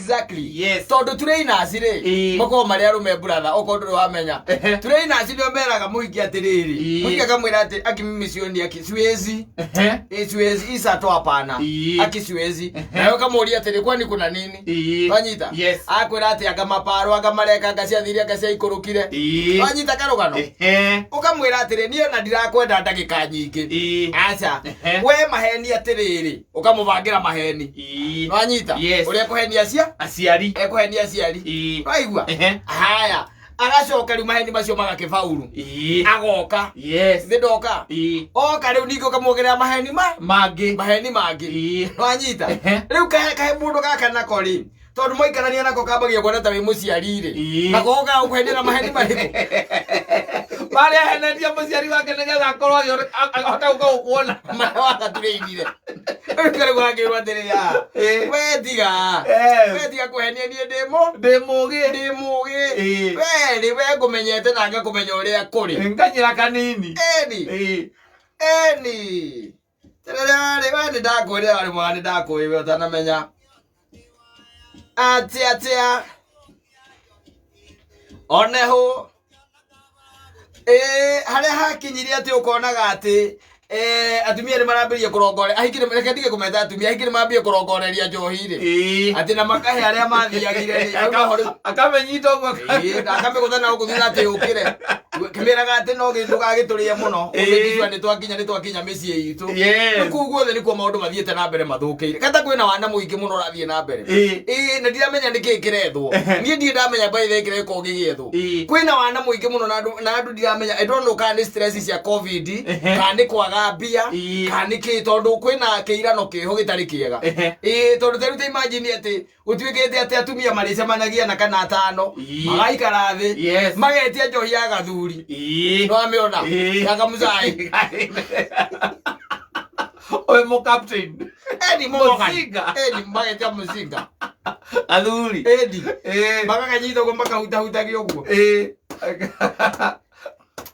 Exactly. Yes. Tondũ trainers rĩ, makoragwo marĩ arũme, brother, okorwo ndũrĩ wamenya. Trainers nĩo meraga mũhiki atĩrĩrĩ, mũhiki akamwĩra atĩ, "Aki mimi sioni, aki siwezi." "Eh, siwezi isa to hapana." "Aki siwezi." Nawe ũkamũria atĩrĩ, "Kwani kuna nini?" Wanyita? Yes. Akwĩra atĩ anga maparo, anga mareka, anga ciathire, anga ciaikũrũkire. Wanyita karũgano? Ũkamwĩra atĩrĩ, "Niĩ ona ndirakwenda ndagĩka nyingĩ." Aca. We maheni atĩrĩrĩ, ũkamũbangĩra maheni. Wanyita? Yes. Ũrĩa ekũhenia cia aciari. Ekũhenia aciari. Waigua? Haya, agacoka rĩu maheni macio magakĩbauru. Agoka. Thĩ ndoka. Oka rĩu ningĩ ũkamwongerera maheni ma mangĩ. Maheni mangĩ. Wanyita? Rĩu kahe kahe mũndũ gaka nako rĩ, tondũ mwaikarania nako kambagia kuona ta wĩ mũciari rĩ. Nako gokaga gũkũhenia na maheni marĩkũ? Marĩa ahenetie mũciari wake nĩgetha akorwo ahote gũka gũkuona. Marĩa wagaturĩinire rĩu karĩu gakĩrwo atĩrĩ, "Ah, we tiga." "We tiga kũhenia, niĩ ndĩ mũ ndĩ mũgĩ. Ndĩ mũgĩ." We rĩ, we ngũmenyete na ngakũmenya ũrĩa kũrĩ. Nganyĩra kanini. Eni. Eni rĩrĩ, we nĩ ndakwĩrĩra warĩ mwega, nĩ ndakũĩ we ũtanamenya atĩa atĩa oneho ĩĩ harĩa hakinyirie atĩ ũkonaga atĩ atumia nĩ marambĩrĩria kũrongore ahiki reke ndige kũmeta atumia, ahiki nĩ mambie kũrongoreria njohi rĩ, atĩ na makahe arĩa mathiagire rĩ, hau noho rĩu. Akamenyita ũguo. Ĩĩ, na akamĩgũtha na gũkũ thutha atĩ ũkĩre, kĩmĩraga atĩ no ndũgagĩtũrĩe mũno. Ũmĩkicua nĩ twakinya mĩciĩ itũ. Rĩu kũu guothe nĩkuo maũndũ mathiĩte na mbere mathũkĩire, kata kwĩna wana mũingĩ mũno ũrathiĩ na mbere. Ĩĩ, na ndiramenya nĩkĩ kĩrethwo. Niĩ ndirĩ ndamenya by the way kĩrĩa gĩkoragwo gĩgĩethwo. Kwĩna wana mũingĩ mũno na andũ ndiramenya, I don't know kana nĩ stress cia COVID, kana nĩ kwaga mbia, kana nĩ kĩ, tondũ kwĩna kĩirano kĩho gĩtarĩ kĩega. Ĩĩ, tondũ ta rĩu ta imagine atĩ gũtuĩkĩte atĩ atumia marĩcemanagia na kana atano, magaikara thĩ, magetia njohi ya gathuri. Nĩwamĩona? Ya kamucai. Ũyũ mũ captain. Eni Morgan. Mũcinga. Eni magetia mũcinga. Athuri. Eni magakanyita ũguo, makahutahutagia ũguo.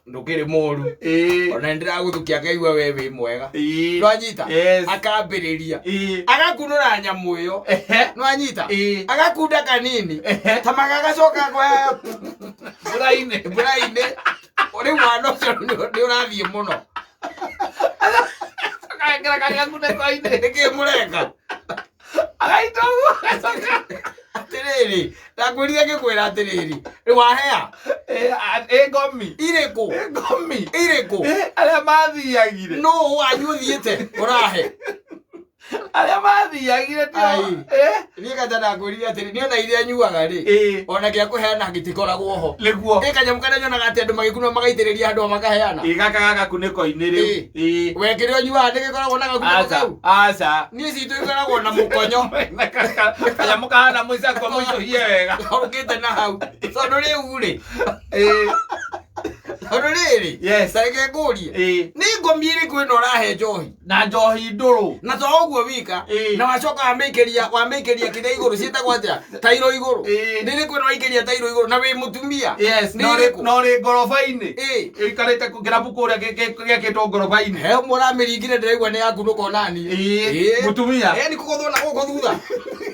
Ndũkĩrĩ mũru. Ona nĩndĩragũthukia, ngaigua we wĩ mwega. Nwanyita? Yes. Akambĩrĩria agakunũra nyamũ ĩyo. Nwanyita? Agakunda kanini ta magagacoka kwa mbura-inĩ. Mbura-inĩ. Rĩu mwana ũcio nĩ ũrathiĩ mũno. Akahengera karĩa ngunĩko-inĩ. Nĩkĩ mũreka? Agaita ũguo agacoka. Atĩrĩrĩ, ndakwĩrire ngĩkwĩra atĩrĩrĩ, rĩu wahea. Ĩ ngomi. Irĩkũ? Ĩ ngomi. Irĩkũ? Arĩa mathiagire. Nũ wanyu ũthiĩte ũrahe? Arĩa mathiagire tio. Ai. Niĩ kata ndakwĩrire atĩrĩ, niĩ ona iria nyuaga rĩ, ona gĩa kũheana gĩtikoragwo ho. Ĩ kanyamũ karĩa nyonaga atĩ andũ magĩkunũra magaitĩrĩria andũ makaheana. Ĩ gaka gagakunĩko-inĩ rĩu. We kĩrĩa ũnyuaga nĩ gĩkoragwo na gakunĩko Aca. kau? Aca. Niĩ citũ ikoragwo na mũkonyo. Kanyamũ kahana mũcakwa mũicũhie wega. Ũkĩte na hau tondũ rĩu rĩ, tondũ rĩrĩ, tareke ngũrie, nĩ ngomi ĩrĩkũ ĩno ũrahe njohi? Na njohi ndũrũ. Na to ũguo wika. Na wacoka wamĩikĩria kĩrĩa igũrũ ciĩtagwo atĩa, tairo igũrũ. Nĩ ĩrĩkũ ĩno waikĩria tairo igũrũ na wĩ mũtumia? Nĩ ĩrĩkũ? No rĩ ngoroba-inĩ. Ĩikarĩte kĩrabu kũrĩa gĩakĩtwo ngoroba-inĩ. He ũmwe ũramĩringire, ndĩraigua nĩ yakunũka onani. Mũtumia. Nĩ kũgũthwo na gũkũ thutha.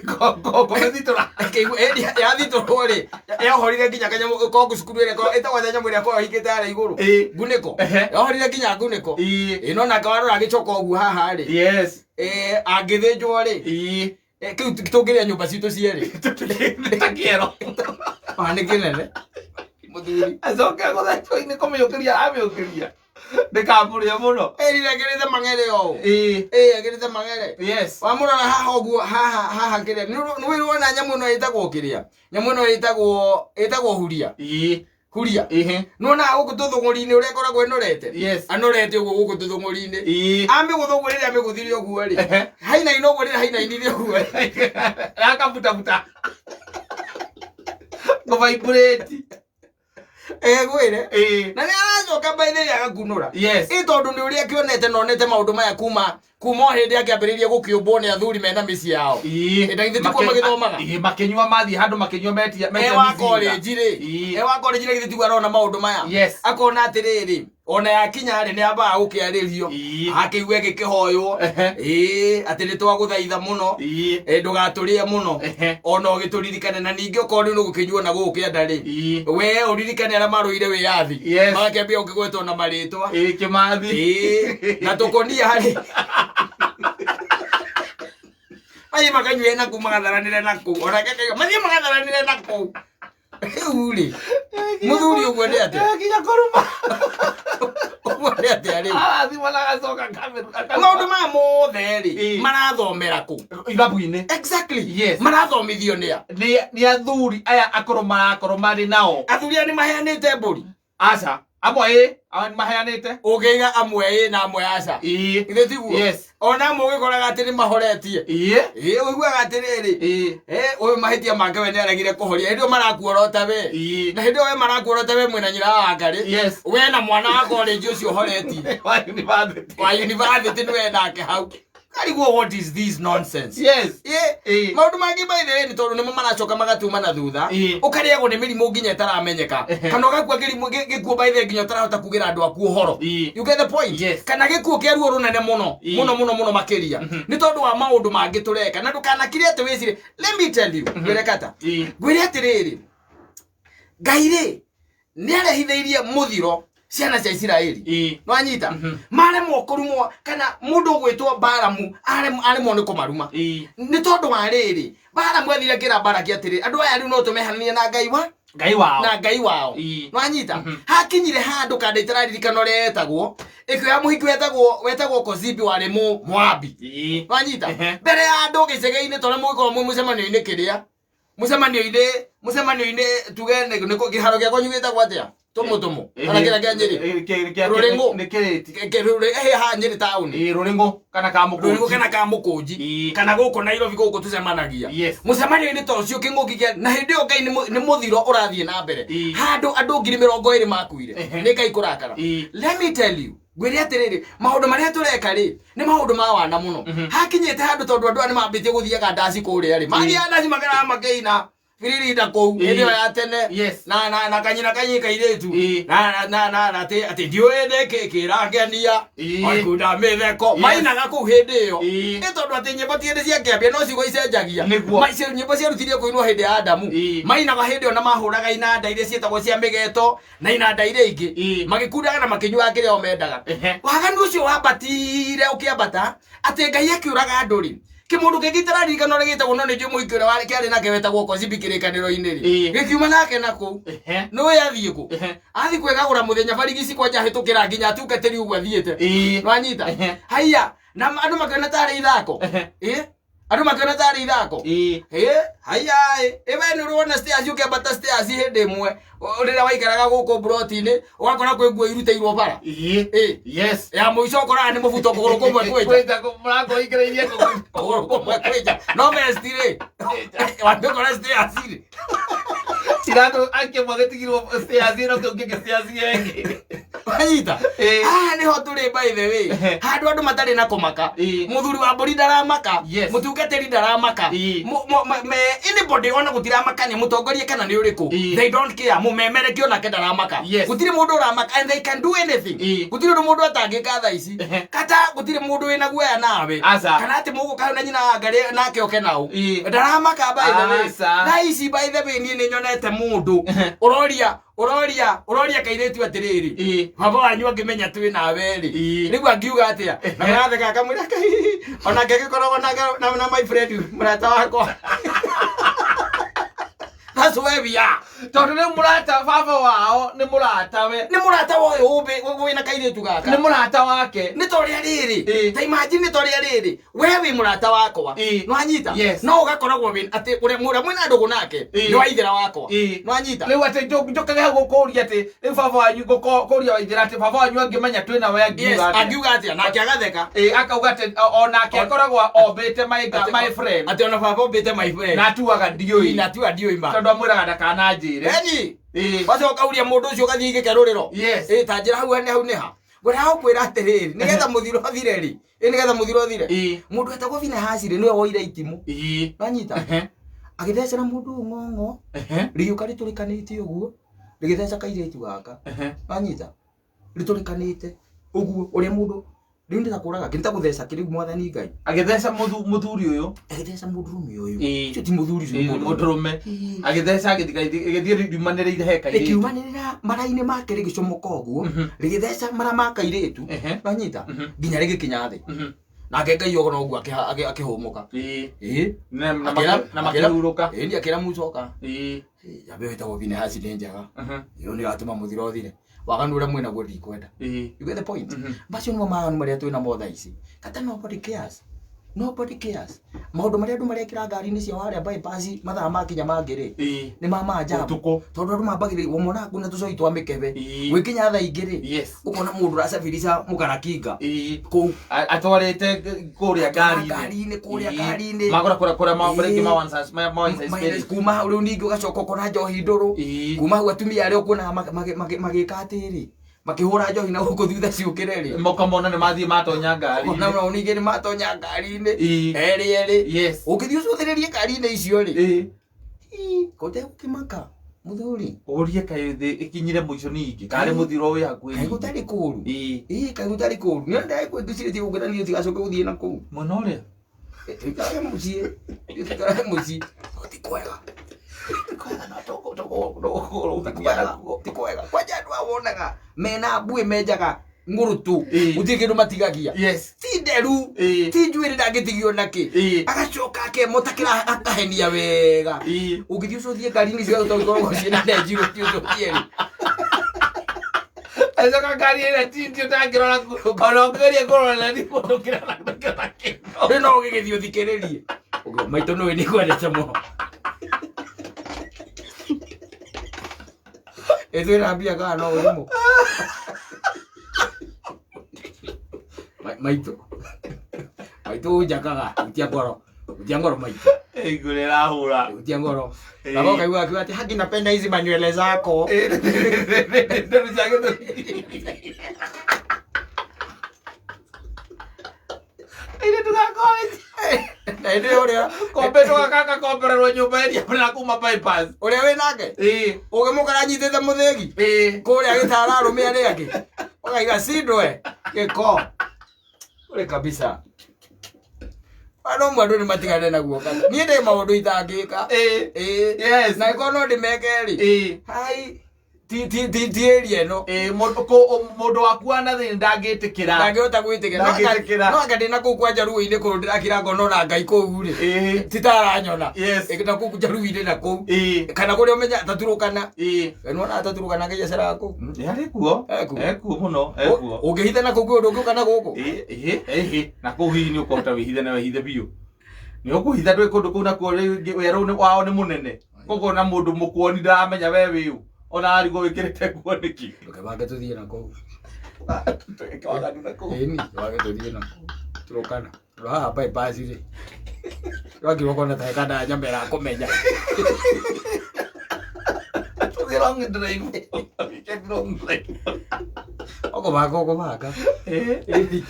Kũmĩthitũra. Akĩigua yathitũrwo rĩ, yohorire nginya kanyamũ kongu cukuru ĩrĩa ĩtagwo atĩa, nyamũ ĩrĩa korwo hingĩte harĩa igũrũ. Ngunĩko. Yohorire nginya ngunĩko. Ĩno nake warora agĩcoka ũguo haha rĩ. Angĩthĩnjwo rĩ, kĩu tũngĩrĩa nyũmba citũ cierĩ. Nĩ ta kĩero. Ona nĩ kĩnene mũthuri. Acoke gũthecwo-inĩ, kũmĩũkĩria aramĩũkĩria ndĩkamũrĩa mũno. Ĩrire agĩrĩte mang'ere ũũ. Ĩ agĩrĩte mang'ere. Wamũrora haha ũguo, haha haha kĩrĩa nĩ wĩrona nyamũ ĩno ĩtagwo kĩrĩa, nyamũ ĩno ĩtagwo huria. Huria. Nĩwonaga gũkũ tũthũng'ũri-inĩ ũrĩa ĩkoragwo ĩnorete? Yes. Anorete ũguo gũkũ tũthũng'ũri-inĩ. Amĩgũtha ũguo, rĩrĩa amĩgũthire ũguo rĩ, hainaina ũguo, rĩrĩa hainainire ũguo rĩ, Yakabutabuta ngũvaiburĩti. Egwĩre. Na nĩ aracoka by the way agakunũra. Ĩ tondũ nĩ ũrĩa akĩonete na onete maũndũ maya kuma o hĩndĩ akĩambĩrĩria gũkĩũmbwo nĩ athuri mena mĩciĩ yao. Ĩ, na githĩ tikuo magĩthomaga? Makĩnyua, mathiĩ handũ makĩnyua metia E metia wa mĩcinga. college rĩ. E wa college rĩ, githĩ tiguo arona maũndũ maya? Akona atĩrĩrĩ, Ona yakinya rĩ, nĩ yambaga gũkĩarĩrio. Akĩigue gĩkĩhoywo. Ĩĩ, atĩ nĩ twagũthaitha mũno. Ndũgatũrĩe mũno. Ona ũgĩtũririkane, na ningĩ okorwo rĩu nĩũgũkĩnyua na gũkũ kĩanda rĩ, we ũririkane arĩa marũire wĩyathi. Magakĩambia gũkĩgwetwo na marĩtwa. Kĩmathi. Ĩĩ, na tũkonia rĩ, mathiĩ makanyue na kũu, magatharanĩre na kũu, onake akauga mathiĩ magatharanĩre na kũu. Rĩu rĩ, mũthuri, ũguo nĩ atĩa? Nginya kũruma. Ũguo nĩ atĩa rĩu? Arathima na agacoka Maũndũ maya mothe rĩ, marathomera kũ? Irabu-inĩ. Exactly. Yes. Marathomithio nĩ a? Nĩ athuri aya akũrũ marakorwo marĩ nao. Athuri aya nĩ maheanĩte mbũri? Aca, amwe ĩ, amwe nĩ maheanĩte. Ũngĩiga amwe ĩ na amwe aca. Githĩ tiguo? Yes. Ona amwe ũgĩkoraga atĩ nĩ mahoretie. Ĩ, ũiguaga atĩrĩrĩ, ũyũ mahĩtia make we nĩ aregire kũhoria, hĩndĩ ĩyo marakuorota we. Na hĩndĩ ĩyo we marakuorota we mwĩna nyina wa Wangarĩ. We na mwana wa college ũcio ũhoretie. Wa university. Wa university nĩ we nake hau. Karigwo, what is this nonsense? Yes. Maũndũ mangĩ, by the way, nĩ tondũ nĩmo maracoka magatuma na thutha. Ũkarĩagwo nĩ mĩrimũ nginya ĩtaramenyeka, kana ũgakua kĩrimũ gĩkuũ, by the way, nginya ũtarahota kugĩra andũ aku ũhoro. You get the point? Yes. Kana gĩkuũ kĩa ruo rũnene mũno mũno mũno mũno makĩria, nĩ tondũ wa maũndũ mangĩ tũreka. Na ndũkanakire atĩ wĩcire, let me tell you, ngwĩre kata, ngwĩre atĩrĩrĩ, Ngai rĩ, nĩ arehithĩirie mũthiro ciana cia Isiraeli. Nwanyita? Maremwo kũrumwo, kana mũndũ ũgwĩtwo Baramu aremwo nĩ kũmaruma. Nĩ tondũ wa rĩrĩ, Baramu athire akĩra Baraki atĩrĩ, andũ aya rĩu no tũmehananie na Ngai wa Ngai wao. Na Ngai wao. Nwanyita? Hakinyire handũ kanda itararirikana ũrĩa yetagwo, ĩkĩoya mũhiki wetagwo Kozibi, warĩ mũ Moabi. Nwanyita? Mbere ya andũ gĩcegĩ-inĩ, tondũ mũgĩkorwo mwĩ mũcemanio-inĩ, kĩrĩa mũcemanio-inĩ, tuge nĩ kĩharo gĩa kwanyu gĩtagwo atĩa, tũmũ kana kĩrĩa kĩa Nyĩrĩ? Rũrĩngũ. Nĩ kĩrĩti. Haha Nyĩrĩ taũni. Rũrĩngũ kana Rũrĩngũ. Kamũkũnji. Kana Kamũkũnji. Kana gũkũ Nairobi gũkũ tũcemanagia. Mũcemanio-inĩ ta ũcio, kĩng'ũki kĩa na hĩndĩ ĩyo Ngai nĩ mũthiro ũrathiĩ na mbere. Handũ andũ 20,000 makuire nĩ Ngai kũrakara. Let me tell you, ngwĩre atĩrĩrĩ, maũndũ marĩa tũreka rĩ, nĩ maũndũ ma wana mũno. Hakinyĩte handũ tondũ andũ aya nĩ mambĩtie gũthiaga ndaci kũrĩa rĩ, mathiaga ndaci makaraga makĩina biririnda kũu hĩndĩ ĩyo ya tene. Na kanyina kanyi kairĩtu na atĩ ndiũĩ nĩkĩ kĩrangenia wakunda mĩtheko. Mainaga kũu hĩndĩ ĩyo. Nĩ tondũ atĩ nyĩmbo ti hĩndĩ ciakĩambia, no ciugo icenjagia. Nyĩmbo ciarutirie kũinwo hĩndĩ ya Adamu. Mainaga hĩndĩ ĩyo na mahũraga inanda iria ciĩtagwo cia mĩgeto na inanda iria ingĩ. Magĩkundaga na makĩnyuaga kĩrĩa o mendaga. Waganu ũcio wambatire ũkĩambata atĩ Ngai akĩũraga andũ rĩ, kĩmũndũ kĩngĩ itararirikana ũrĩa gĩtagwo, no nĩ njũĩ mũhiki ũrĩa kĩarĩ nake wetagwo Kozibi kĩrĩkanĩro-inĩ rĩ, gĩkiuma nake na kũu. Nĩũĩ athiĩ kũ? Athiĩ kwĩgagũra mũthenya barigici kwanja hĩtũkĩra nginya atungatĩri ũguo athiĩte. Nwanyita? Haiya, na andũ makĩona tarĩ ithako. Ĩ, andũ makĩona tarĩ ithako. Ĩ, haiya ĩ, ĩ, we nĩ ũrona stairs, ũkĩambata stairs hĩndĩ ĩmwe, rĩrĩa waikaraga gũkũ mburoti-inĩ, ũgakora kwĩ nguo irutĩirwo bara. Ĩ. Ya mũico ũkoraga nĩ mũbuto kũgũrũ kũmwe kwĩnja. Kwĩnja mũrango ũingĩrĩirie kũgũrũ. Kũgũrũ kũmwe kwĩnja, no vest rĩ, wangĩkora stairs rĩ. Iratũ akĩmwe gĩtigirwo stairs ĩno, kĩu kĩngĩ stairs ĩyo ĩngĩ. Wanyita? Haha nĩho tũrĩ, by the way, handũ andũ matarĩ na kũmaka. Mũthuri wa mbũri ndaramaka. Mũtungatĩri ndaramaka. Anybody ona gũtiramakania mũtongoria kana nĩ ũrĩkũ. They don't care. Mũmemerekio onake ndaramaka. Gũtirĩ mũndũ ũramaka and they can do anything. Gũtirĩ ũndũ mũndũ atangĩka thaa ici. Kata gũtirĩ mũndũ wĩna guoya nawe. Aca. Kana atĩ mũgũka na nyina wa Ngarĩ nake oke nau. Ndaramaka, by the way. Aca. Thaa ici, by the way, niĩ nĩ nyonete mũndũ ũroria kairĩtu atĩrĩrĩ, baba wanyu angĩmenya twĩ nawe rĩ, rĩu angiuga atĩa? Na mũratheka akamwĩra kai onake gĩkoragwo na my friend, mũrata wakwa. That's where we are. Tondũ nĩ mũrata, baba wao nĩ mũratawe. Nĩ mũrata wa ũyũ wĩna kairĩtu gaka. Nĩ mũrata wake. Nĩ ta ũrĩa rĩrĩ, ta imagine, nĩ ta ũrĩa rĩrĩ, we wĩ mũrata wakwa. Nĩwanyita? Yes. No ũgakoragwo wĩ atĩ ũrĩa mwĩna ndũgũ nake nĩ wa ithera wakwa. Nĩwanyita? Rĩu atĩ njũkage hau gũkũria atĩ rĩu baba wanyu, kũria waithĩra atĩ baba wanyu angĩmenya twĩna we angiuga atĩa? Angiuga atĩa? Nake agatheka. Akauga atĩ onake akoragwo ombĩte my friend. Atĩ ona baba ombĩte my friend. Na atuaga ndiũĩ. Na atiwa ndiũĩ ma. Tondũ amwĩraga ndakananjĩre. Eni wacoka ũria mũndũ ũcio ũgathiĩ gĩkerũrĩro. Ĩ, ta njĩra hau nĩ hau nĩ ha ngwĩra gũkwĩra atĩrĩrĩ, nĩgetha mũthiro ũthire rĩ, ĩ, nĩgetha mũthiro ũthire, mũndũ wetagwo Finehasi rĩ, nĩwe woire itimũ. Wanyita? Agĩthecera mũndũ ũyũ ng'ong'o, rĩgĩũka rĩtũrĩkanĩte ũguo, rĩgĩtheca kairĩtu gaka. Wanyita? Rĩtũrĩkanĩte ũguo ũrĩa mũndũ rĩu nĩ ta kũraga kĩ nĩ ta gũtheca kĩ rĩu mwathani Ngai. Agĩtheca mũthuri ũyũ. Agĩtheca mũndũrũme ũyũ. Ĩĩ. Ũcio ti mũthuri ũcio nĩ Ĩĩ, mũndũrũme. mũndũrũme. Ĩĩ. Agĩtheca agĩthiĩ riumanĩrĩire he kairĩtu. Rĩkiumanĩrĩra mara-inĩ make rĩgĩcomoka ũguo, rĩgĩtheca mara ma kairĩtu, wanyita, nginya rĩgĩkinya thĩ. Nake Ngai ona ũguo akĩhũmũka. Ĩĩ. Ĩĩ. Na Akĩra- na akĩra- makĩhurũka. Ĩĩ, ni akĩra Musa oka. Ĩĩ. Ĩĩ, nyambe ĩyo ĩtagwo Finehasi nĩ njega. Ĩyo nĩ ĩratũma mũthiro ũthire. Waganu ũrĩa mwĩnaguo ndikwenda. Ĩĩ. You get the point? Macio nĩmo mawaganu marĩa twĩna mo thaa ici. Kata nobody cares. Nobody cares. Maũndũ marĩa andũ marekĩra ngari-inĩ ciao harĩa bypass mathaa makinya mangĩ rĩ, Ĩĩ. nĩ ma maajabu. Ũtukũ. Tondũ andũ mambagĩrĩria ũmona kuna tũcoi twa mĩkebe. Ĩĩ. Gwĩkinya thaa ingĩ rĩ, Yes. ũkona mũndũ ũracabirica mũkarakinga. Ĩĩ. Kũu. Atwarĩte kũrĩa ngari-inĩ. Ngari-inĩ, kũrĩa Ĩĩ. ngari-inĩ. Magũra kũrĩa kũrĩa Ĩĩ. rĩngĩ ma one size ma one size Minus spirit. kuma hau rĩu ningĩ ũgacoka ũkona njohi ndũrũ. Ĩĩ. Kuma hau atumia arĩa ũkuonaga magĩka atĩrĩ, makĩhũra njohi na gũkũ thutha ciũkĩre rĩ. Mũkamona nĩ mathiĩ matonya ngari-inĩ. Ona nao ningĩ nĩ matonya ngari-inĩ. Ĩĩ. Erĩ erĩ. Yes. Ũngĩthiĩ ũcũthĩrĩrie ngari-inĩ icio rĩ. Ĩĩ. Ii, gũtegũkĩmaka mũthuri. Ũrie kaĩ thĩ ĩkinyire mũico ningĩ karĩ mũthiro wĩ hakuhĩ Kaĩ ningĩ. gũtarĩ kũũru. Ĩĩ. Ĩĩ, kaĩ gũtarĩ kũũru. Nĩ ndagwĩtĩkĩrĩtie gũkĩra niĩ tigacoke gũthiĩ na kũu. Mwena ũrĩa? Tũikarage mũciĩ. Tũikarage mũciĩ. Ti kwega. Ti kwega. Ti kwega. Kwanja andũ aya wonaga mena mbuĩ menjaga ng'ũrũtũ. Ĩĩ. Gũtirĩ kĩndũ matigagia. Yes. Ti nderu. Ĩĩ. Ti njuĩrĩ ndangĩtigio nakĩ. Ĩĩ. Agacoka akemũtakĩra akahenia wega. Ĩĩ. Ũngĩthiĩ ũcũthie ngari-inĩ ciothe tondũ ikoragwo ciĩna ndenjirũ ũthiĩ ũcũthie rĩ. Acoka ngari ĩrĩa tinti ũtangĩrora ona ũngĩgeria kũrora na thimũ ndũngĩrora ndũngĩona kĩndũ. Rĩu no ũgĩgĩthiĩ ũthikĩrĩrie. Ũguo, Maitũ nĩũĩ nĩngwendete mũno. Ĩ twĩna mbia kana no ũrimũ? Maitũ. Maitũ ũnjakaga, hutia ngoro. Hutia ngoro maitũ. Ĩ, ngũrĩ ĩrahũra. Hutia ngoro. Ĩ. Baba ũkaigua akiuga atĩ haki napenda hizi manywele zako. Ĩ, nderu cia gĩthũri. Airĩtu ga college. Na hĩndĩ ĩyo ũrĩa Kombe tũgakaka kombererwo nyũmba ĩrĩa na kuma bypass. ũrĩa wĩ nake Ĩ. ũgĩmũkora anyitĩte mũthĩgi Ĩ. kũrĩa gĩtara arũme arĩa angĩ ũkaiga cindwe gĩko ũrĩ kabisa. Andũ amwe andũ nĩ matigane naguo kana niĩ ndĩ maũndũ itangĩka. Ĩ. Ĩ. Yes. Na ĩkorwo no ndĩmeke rĩ. Ĩ. Hai ti ti ti ti area ĩno. Ĩ, mũndũ waku wa na thĩinĩ ndangĩtĩkĩra. Ndangĩhota gwĩtĩkĩra. Ndangĩtĩkĩra. No anga ndĩna kũu kwa Njaruo-inĩ kũu ndĩrakira ngona ona Ngai kũu rĩ. Ĩ. Ti ta aranyona. Yes. Ĩ, na kũu Njaruo-inĩ na kũu. Ĩ. Kana kũrĩa ũmenya taturũkana. Ĩ. Nĩwona taturũkana ngĩceraga kũu. Nĩ arĩ kuo. Ekuo. Ekuo mũno, ekuo. Ũngĩhitha na kũu kwĩ ũndũ ũngĩũka na gũkũ. Ĩ, ĩ, ĩ, na kũu hihi nĩ ũkũhota wĩhithe na wĩhithe biũ. Nĩ ũkũhitha ndwĩ kũndũ kũu nakuo rĩngĩ werũ wao nĩ mũnene. Koguo na mũndũ mũkuoni ndaramenya we wĩ ũ. Ona arigwo wĩkĩrĩte nguo nĩkĩ. Ndũkebange tũthiĩ na kũu. Twĩke waganu na kũu. Ĩni, wage tũthiĩ na kũu. Turũkana. Tondũ haha bypass rĩ. Twakirwo kona ta kana nyama ĩrakũmenya. Tũthiĩ long drive. Weekend long drive. Ũkũbanga ũkũbanga. Ĩ.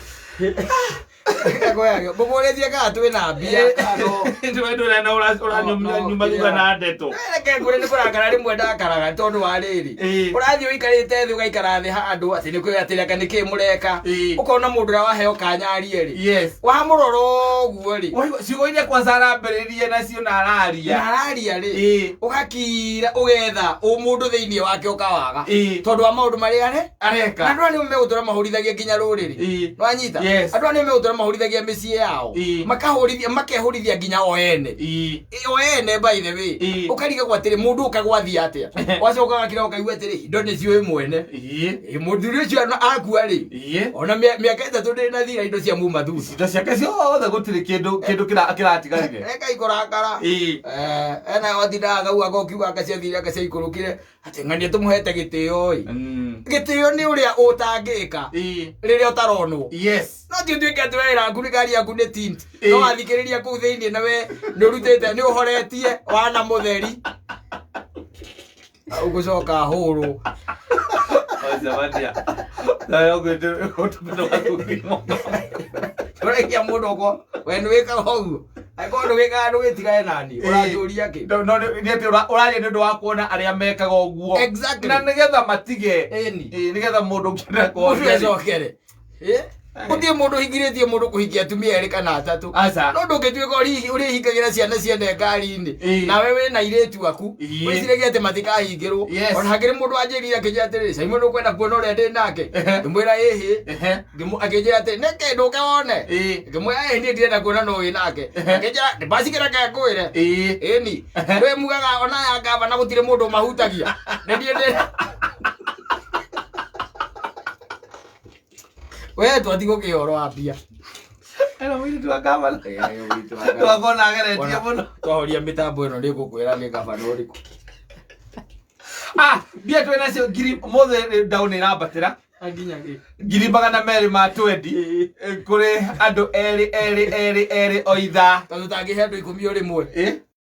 Mũkũrĩtie kana twĩna mbia kana no. Ndũĩ ndũrĩ na ũranyuma thutha na ndeto. Reke ngwĩre nĩ kũrakara rĩmwe ndakaraga tondũ wa rĩrĩ. Ĩ. Ũrathiĩ ũikarĩte thĩ ũgaikara thĩ handũ atĩ nĩ kwĩra atĩrĩ anga nĩkĩĩ mũreka. Ĩ. Ũkona mũndũ ũrĩa waheo kanya arie rĩ. Yes. Wamũrora ũguo rĩ. Waigua ciugo iria kwanza arambĩrĩria nacio na araria. Na araria rĩ. Ĩ. Ũgakira ũgetha ũmũndũ thĩinĩ wake ũkawaga. Ĩ. Tondũ wa maũndũ marĩa are. Na Areka. andũ aya nĩo megũtũra mahũrithagia nginya rũrĩrĩ. Ĩ. Nĩwanyita? Yes. Andũ aya nĩo megũtũra mahũrithagia mĩciĩ yao. Ĩ. Makahũrithia makehũrithia nginya o ene. Ĩ. O ene by the way. Ĩ. Ũkarigagwo atĩrĩ mũndũ ũka gwathiĩ atĩa. Wacoka ũgakira ũkaigua atĩrĩ indo nĩ ciũĩ mwene. Ĩ. Ĩ, mũthuri ũcio akua rĩ. Ĩ. Ona mĩaka ĩtatũ ndĩrĩ na thira indo cia muma thutha. Indo ciake ciothe gũtirĩ kĩndũ kĩndũ kĩratigarire. Reka ikũrakara. Ĩ. Ena watindaga kau anga ũkiuga anga ciathire anga ciaikũrũkire atĩ ng'ania tũmũhete gĩtĩo ĩ. Gĩtĩo nĩ ũrĩa ũtangĩka Ĩ. rĩrĩa ũtaronwo. Yes. No ti ũtuĩke atĩ we wĩra waku nĩ ngari yaku nĩ tint. Ĩ. No wathikĩrĩria kũu thĩinĩ na we nĩ ũrutĩte nĩ ũhoretie wana mũtheri. Ũgũcoka hũrwo. Ocemanĩa. Nayo ngwĩte ũtũmĩro waku. Ũraikia mũndũ ũko we nĩ wĩkaga ũguo. Angĩkorwo ndũgĩkaga ndũgĩtigane nani ũranjũria kĩ? No nĩ atĩ ũraria nĩ ũndũ wa kuona arĩa mekaga ũguo. Exactly. Na nĩgetha matige. Ĩni. Ĩĩ, nĩgetha mũndũ ũngĩenda Mũndũ kuongerera. ecokere. Ĩ? Gũtirĩ mũndũ ũhingirĩtie mũndũ kũhikia atumia erĩ kana atatũ. Aca. No ndũngĩtuĩka ũrĩhingagĩra ciana ciene ngari-inĩ. Ĩĩ. Nawe wĩna airĩtu aku. Ĩĩ. Wĩciragia atĩ matikahingĩrwo. Yes. Ona hakĩrĩ mũndũ wanjĩrire akĩnjĩra atĩrĩrĩ, Simon ũkwenda kuona ũrĩa ndĩ nake? Ehe. Ngĩmwĩra ĩhĩ. Ehe. Akĩnjĩra atĩ nĩkĩ ndũke wone? Ĩĩ. Ngĩmwĩra ĩhĩ niĩ ndirenda kuona no wĩ nake. Ehe. Akĩnjĩra basi kĩreke ngwĩre. Ĩĩ. Ĩni. Wĩ mugaga ona aya ngavana gũtirĩ mũndũ ũmahutagia. Nĩ niĩ ndĩ We twatigwo kĩhoro wa mbia. Ena mũirĩtu wa gavana. Twakona ageretie mũno. Twahoria mĩtambo ĩno nĩ ngũkwĩra nĩ gavana ũrĩkũ. Ah, mbia twĩ nacio ngiri mũthĩ ndaũ nĩ ĩrambatĩra. Nginya kĩ? 220,000 kũrĩ andũ erĩ erĩ erĩ erĩ o ithaa. Tondũ tangĩhe andũ 10 o rĩmwe. Ĩ?